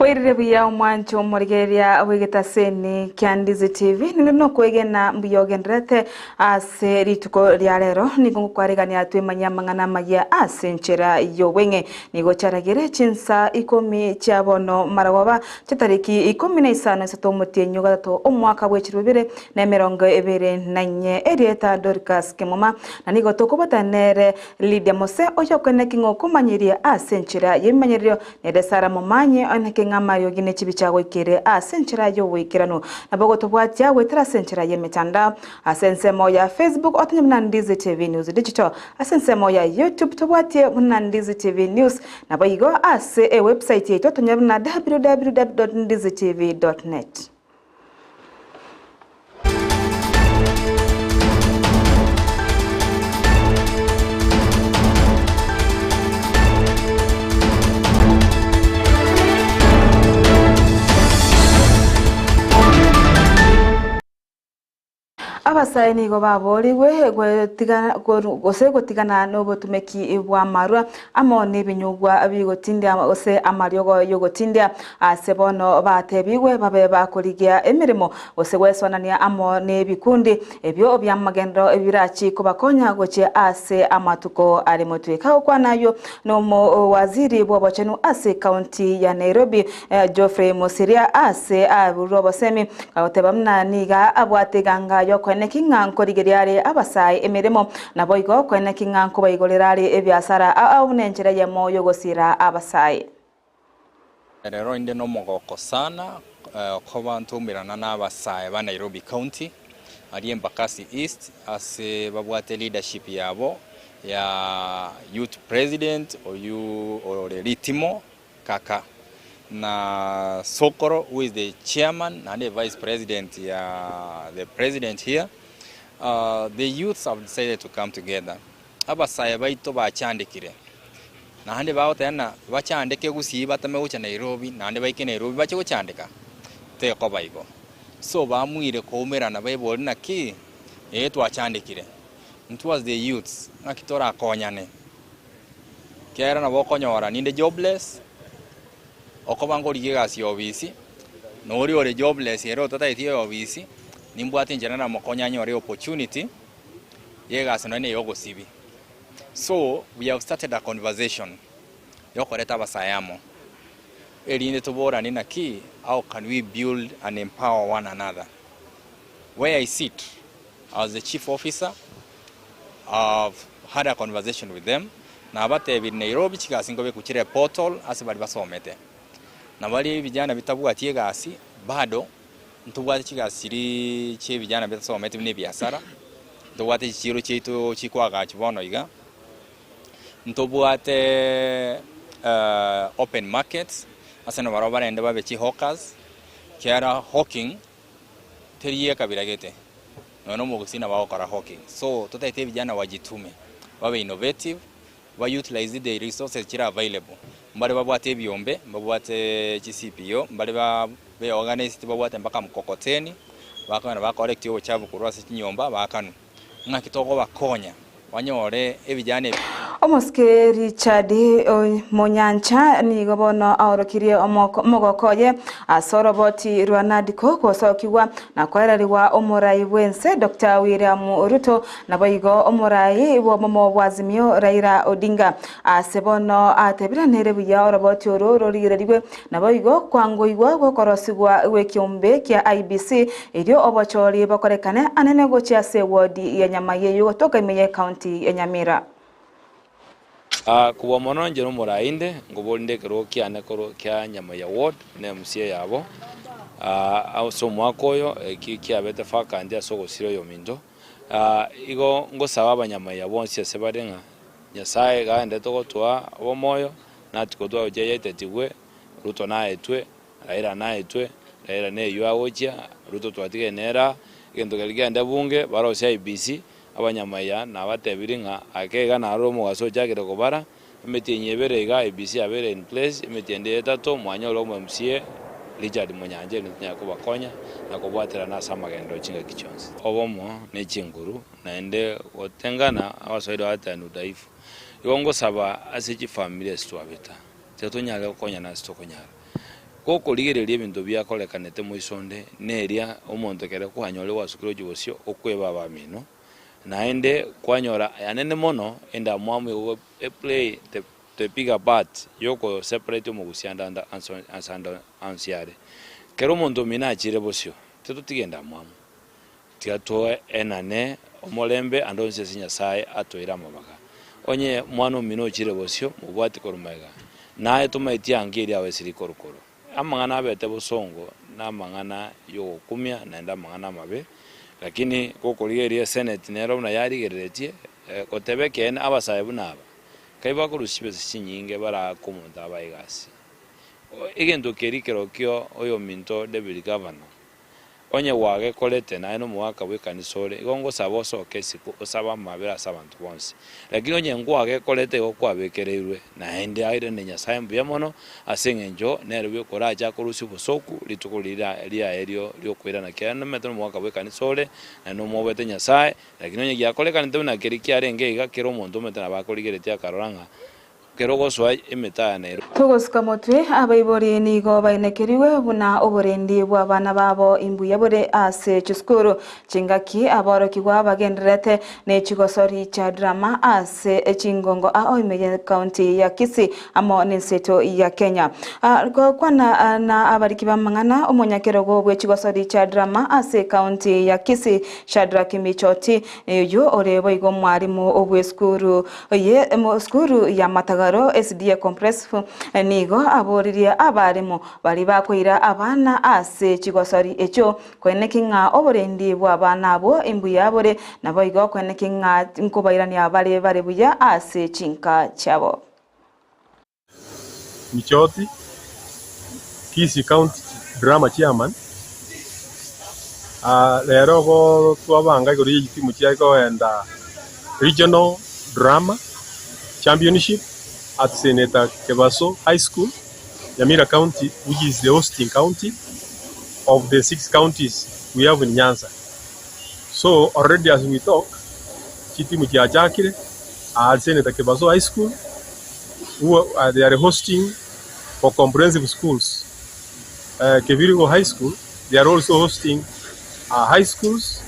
Bwairire buya omwancho omorigereria bw'egetaseni kia Ndizi TV, ninde nokwegena mbuya ogendererete ase rituko ria rero, nigo ngokwaregania twemanyie amang'ana amayia ase enchera y'obweng'e. Nigo chiaragere chinsa ikomi chia bono maragoba, chitariki ikomi na isano isato omotienyi o gatato omwaka bwe chilifu ibere na emerongo ebere na inye. Erieta Dorcas Kemuma, na nigo tokobwatana nere Lydia Mose, oyokoeneki ng'a okomanyeria ase enchera y'ebimanyererio Nere Sara momanye, oineke ng'a amariogi ne chibicha agoikere ase enchera y'oboikeranu. Nabo ogotobwatia goetera ase enchera y'emetandao, ase ensemo ya Facebook otonye buna Ndizi TV News Digital, ase ensemo ya YouTube tobwatie buna Ndizi TV News, naboigo ase ewebsite yaito otonye buna www.ndizitv.net. Abasae nigo baboorigwe gose gotigana nobotumeki bw'amarwa amo nebinyugwa bigotindia gose amariogo y'ogotindia. Ase bono batebigwe babe bakorigia emeremo gose gwesonania amo nebikundi ebio bi'amagenderero ebirachi kobakonya gochia ase amatuko are motwe. Kagokwana ayio nomowaziri bw'obochenu ase ekaunti ya Nairobi Geoffrey Mosiria ase aburure obosemi agoteba buna niga abwate eganga y'okoeneki ng'a nkorigeria are abasae emeremo naboigo koeneki ng'a nkobaigorera are ebiasara ao buna enchera eyemo y'ogosira abasae. Rero inde nomogoko sana koba ntoumerana n'abasae ba Nairobi County aria Embakasi East ase babwate leadership yabo ya youth president oyio ore Ritimo Kaka na Sokoro who is the chairman naende vice president ya the president here. The youths have decided to come together. Abasae baito bachandekire, naende bagoteba ng'a bachandeke gusii bateme gocha Nairobi, naende baike Nairobi bache gochandeka, tekoba igo. So baamuire koumerana baebori naki, ee twachandekire, intwe as the youths ng'aki torakonyane, ekiagera nabo okonyora ninde jobless, okoba nkorigia egasi ya ofisi, na oria ore jobless ere otatageti eofisi, nimbwate enchera namokonye anyore opportunity. y'egasi nonya ney'ogosibi. So we have started a conversation yokoreta abasae amo, erinde toborane naki how can we build and empower one another. Where I sit as the chief officer, I've had a conversation with them, nabatebirie Nairobi chigasi nkobeku chire portal ase baria basomete, na baria ebijana bitabwati egasi bado Ntobwate chigasi chiria chi'ebijana bitasometi buna ebiasara, ntobwate chichiiro chiaito chikoagachwa bono iga, ntobwate open markets ase nabarabwo barende babe chihawkers, ekiagera hawking teri ekabira gete, nonya na omogusii nabo agokora hawking. So totagete ebijana wajitume, babe innovative, ba utilize the resources chire available, mbare babwate ebiombe, mbabwate chi CPO, mbare ba be organized babwate mpaka mkokoteni, bakogenda ba collect obochafu korwa ase chinyomba bakanwa. Ng'aki tokobakonya banyore ebijana ebi. Omosike Richard Monyancha nigo bono aorokirie omogoko oye ase oroboti rwa NADCO gosokigwa na koererigwa omorai bw'ense Doctor William Ruto Naboigo omorai bw'obomo bw'Azimio Raila Odinga ase bono atebire nere buya oroboti oro rorigererigwe, naboigo kwangoigwa gw'okorosigwa gw'ekeombe kia IEBC erio obochori bokorekane anene gochia ase ewodi ya Nyamai eyio gotoka ime y'ecounty ya Nyamira. Kobua mono inche nomorai inde, nkoboria inde ekerogo kiane korwa kia Nyamaiya Ward buna MCA yabo, ase omwaka oyo eki kiabete vacant ase ogosira oyominto. Igo ngosaba abanyamaiya bonsi ase bare ng'a Nyasae iga agenderete gotoa obomoyo, natikotwa gochia yaitetigwe, Ruto naetwe, Raila naetwe, Raila neywo agochia, Ruto twatigire nere aa, egento keria kegende bunge, barosie IEBC, abanyamaiya nabatebirie ng'a ake iga naroro omogaso ochakire kobara, Emetienyi ebere iga IEBC yabeire in place, emetienyi ende etato mwanyore omo MCA Richard Munyancheri nitonyare kobakonya na kobwaterana ase amagenderero chingaki chionsi. Obomo ne chinguru naende gotengana abaswahili bagateba ni udhaifu. Igo ngosaba ase chifamiri ase twabeta, tiga tonyare gokonyana ase tokonyara. Gokorigereria ebinto biakorekanete moiso onde, neria omonto ekero kwanyore gwasukire gochia bosio okweba abamino, naende kwanyora anene mono endamwamu igo eplay the the bigger part yoko separate omogusia ande ande ase ande onsi are. Kera omonto omino achire bosio, titotiga endamwamu, tiga toenane omorembe ande onsi ase Nyasaye atoeire amabaga. Onye mwana omino ochire bosio, mobwati korwa magega, naye tomaeti ange eria awe esiri korokoro. Amang'ana abete bosongo namang'ana yogokumia naende amang'ana amabe, lakini gokorigereria eseneti nero buna yarigereretie, goteba ekeene abasae buna aba, kai bakorusia chibesa chinyinge baraake omonto abae egasi. Egento keria kerokio oyominto David Gavana, Onye gwagekorete, naye nomogaka bw'ekanisa ore, igo ngosaba osoke isiko osabe amabera ase abanto bonsi. Lakini onye nkwagekorete igo kwabekereirwe, naende airane Nyasae mbuya mono, ase engencho nere bweka orache akorusie obosooku rituko riria riaye riokoirana kiaye. Nomanyete nomogaka bw'ekanisa ore, naende nomobete Nyasae, lakini onye giakorekanete buna keria kiarenge iga, kera omonto omanyete nabo akorigeretie akarora ng'a Ekero ogosoa emetaya nero. Togosuka motwe, abaibori nigo bainekerigwe buna oborendi bw'abana babo imbuya bore ase chisukuru. Chingaki aborokigwa bagendererete ne chigosori chia drama ase chingongo ao ime ye county ya Kisii amo nenseto ya Kenya. Gokwana na abariki b'amang'ana, omonyakerogo bwe chigosori chia drama ase county ya Kisii Shadrack Michoti, oyio ore boigo omwarimu bw'esukuru Eye sukuru ya Matagaro SDA Comprehensive nigo aboririe abarimu baria bakoira abana ase chigosori echio koeneki ng'a oborendi bw'abana abwo imbuya bore, naboigo koeneki ng'a nkobairania bare bare buya ase chinka chiabo. Michoti, Kisii County Drama Chairman, Rero igo twabanga igoro ye chitimu chia koenda Regional Drama Championship at Senator Kebaso High School, Nyamira County which is the hosting county of the six counties we have in Nyanza. So already as we talk, chitimu chiachakire aa Senator Kebaso High School who are, they are hosting for comprehensive schools. Kebirigo High School, they are also hosting high schools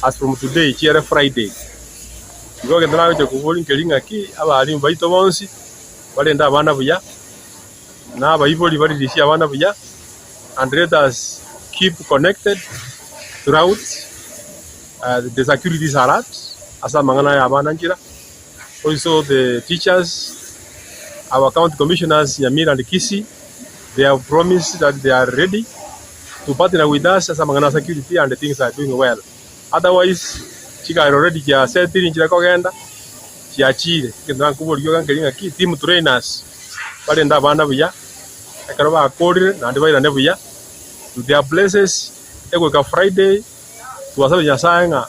as from today, chiere Friday. Igo egento nagocha koboria nkeri ng'aki abalimu baito bonsi barende abana buya, na abaibori baririsie abana buya, and let us keep connected throughout the security is alert ase amang'ana aya abana nchera. Also the teachers, our county commissioners Nyamira and Kisii, they have promised that they are ready to partner with us ase amang'ana a security and things are doing well. Otherwise, chigari already chiasetiri nchire kogenda, chiachire. Egento nakoboria iga nkeri ng'aki, team trainers barende abana buya, ekero bakorire naende bairane buya to their places, egoika Friday, Twasabe Nyasae ng'a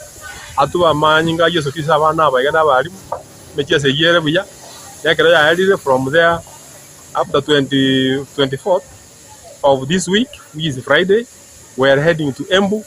atube amanyinga a Yeso Kristo abana aba iga na abalimu, emechieso eyio ere buya, na ekero yaerire from there after 24th of this week which is Friday, we are heading to Embu.